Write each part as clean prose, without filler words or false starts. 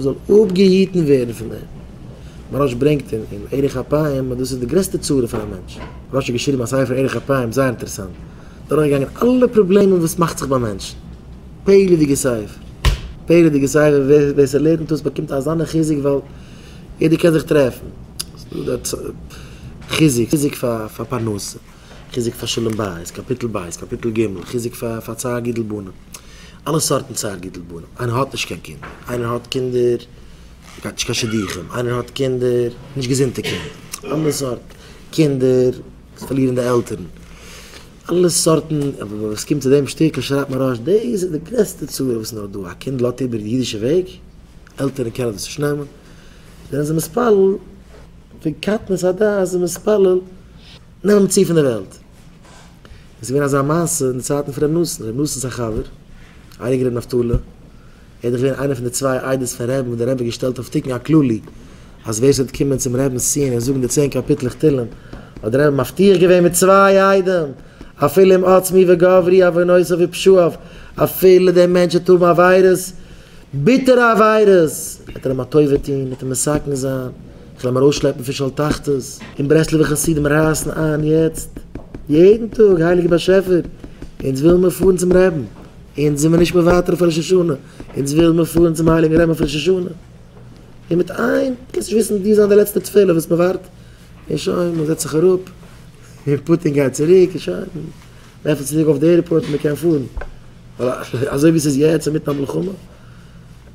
מ'זאל אפגעהיטן ווערן פון דעם. מוהרא"ש ברענגט אין אין ארך אפים אז דאס איז די גרעסטע צרה פאר א מענטש. מוהרא"ש האט געשריבן א ספר ארך אפים זייער אינטערעסאנט, דורכגעגאנגען אלע פראבלעמען וואס מאכט זיך ביי מענטשן. פלא'דיגע ספר. פלא'דיגע ספר, ווער ווער ס'לערנט עס באקומט אזאנע חיזוק ווייל יעדער קען זיך טרעפן. ס'דא דארט חיזוק, חיזוק פאר פאר פרנסה, חיזוק פאר שלום בית, קאפיטל ב', קאפיטל ג', חיזוק פאר פאר צער גידול בנים. אלע סארטן צער גידול בנים, איינער האט נישט קיין קינדער, איינער האט קינדער, גייט נישט קיין שידוכים, איינער האט קינדער, נישט געזונטע קינדער, אלע סארט קינדער וואס פארלירן די עלטערן, אלע סארטן, אבער ווען עס קומט צו דעם שטיקל שרייבט מוהרא"ש, דאס איז די גרעסטע צרה וואס איז נאר דא, א קינד לאזט איבער די אידישע וועג, עלטערן קענען דאס נישט נעמען, זענען זיי מתפלל, פון קטנות הדעת איז מתפלל, נעם אים צו פון די וועלט. עס איז געווען אזא מעשה אין די צייטן פון ר' נתן, ר' נתן'ס א חבר, הייליגער ר' נפתלי, ער איז דאך געווען איינער פון די צוויי עדות פון רעבן וואס דער רבי האט געשטעלט אויף תיקון הכללי, אז ווער ס'וועט קומען צום רעבנ'ס ציון און זאגן די צען קאפיטלעך תהלים, האט דער רבי מבטיח געווען מיט צוויי עדים, אפילו אם עצמו וגברו עוונותיו ופשעיו, אפילו דער מענטש וועט האבן עבירות, ביטערע עבירות, וועט ער אים א טובה טון, וועט אים מתקן זיין, איך וועל אים ארויסשלעפן פון שאול תחתית. און ברסלב'ע חסידים רייסן איין יעצט, יעדן טאג, הייליגער באשעפער, אונז ווילן מיר פארן צום רעבן, אונז זעמיר נישט מוותר אויף ראש השנה, אונז ווילן מיר פארן צום הייליגן רעבן אויף ראש השנה. און מיט איין, קענסט נישט וויסן, דו זיין די לעצטע תפילה וואס מען ווארט, און שוין, מען זעצט זיך אראפ, און פוטין גייט צוריק, און שוין, מען עפנט צוריק אויף די airport און מען קען פארן. ווייל אזוי ווי ס'איז יעצט אינמיטן א מלחמה,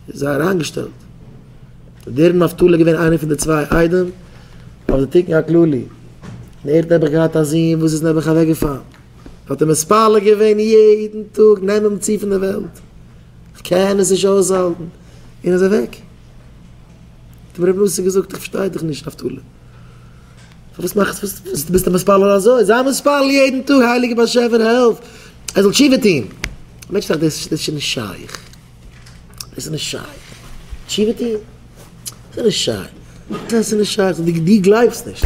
איז זייער איינגעשטעלט. דער נפתלי איז געווען איינער פון די צוויי עדים אויף די תיקון הכללי. און ער האט נעבעך געהאט א זון וואס איז נעבעך אוועקגעפאלן. האט ער מתפלל געווען יעדן טאג, נעם אים צו פון די וועלט, איך קען עס נישט אויסהאלטן. און איז אוועק. האט אים רבי נתן געזאגט, איך פארשטיי דיך נישט נפתלי. פארוואס מאכסט וואס ביסטו מתפלל אזוי? זיי מתפלל יעדן טאג, הייליגער באשעפער העלף ער זאל תשובה טון. א מענטש טראכט דאס איז שוין נישט שייך, דאס איז נישט שייך, תשובה טון? דאס איז נישט שייך, דאס איז נישט שייך, דו גלייבסט נישט.